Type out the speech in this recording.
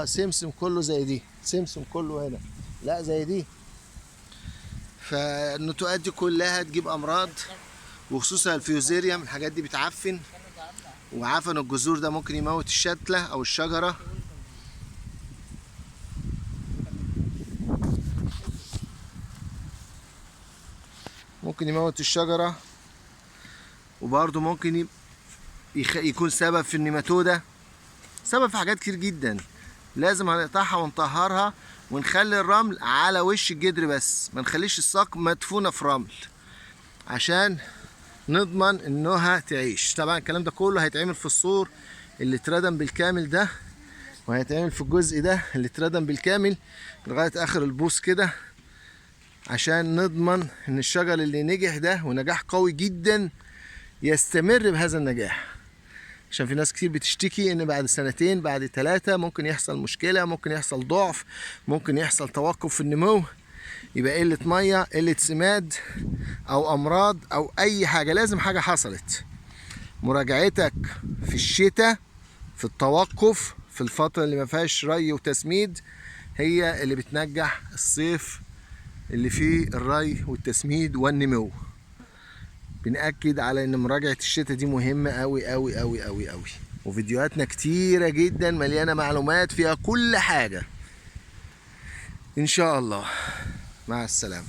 سمسم كله زي دي، سمسم كله هنا، لا زي دي. فالنتوءات دي كلها تجيب امراض، وخصوصا الفيوزيريوم، الحاجات دي بتعفن، وعفن الجذور ده ممكن يموت الشتلة او الشجرة. ممكن يموت الشجرة، وبرضه ممكن يكون سبب في النيماتودا، سبب في حاجات كتير جدا. لازم هنقطعها ونطهرها ونخلي الرمل على وش الجدر بس، ما نخليش الساق مدفونة في رمل عشان نضمن انها تعيش. طبعا الكلام ده كله هيتعمل في السور اللي اتردم بالكامل ده، وهيتعمل في الجزء ده اللي اتردم بالكامل لغاية اخر البوص كده، عشان نضمن ان الشجر اللي نجح ده ونجاح قوي جدا يستمر بهذا النجاح. عشان في ناس كتير بتشتكي ان بعد سنتين بعد 3 ممكن يحصل مشكلة، ممكن يحصل ضعف، ممكن يحصل توقف في النمو، يبقى قلة مية، قلة سماد، او امراض، او اي حاجة. لازم حاجة حصلت. مراجعتك في الشتاء، في التوقف، في الفترة اللي ما فيهاش ري وتسميد، هي اللي بتنجح الصيف اللي فيه الري والتسميد والنمو. بنأكد على ان مراجعة الشتاء دي مهمة قوي قوي قوي قوي قوي، وفيديوهاتنا كتيرة جدا مليانة معلومات فيها كل حاجة. ان شاء الله. مع السلامة.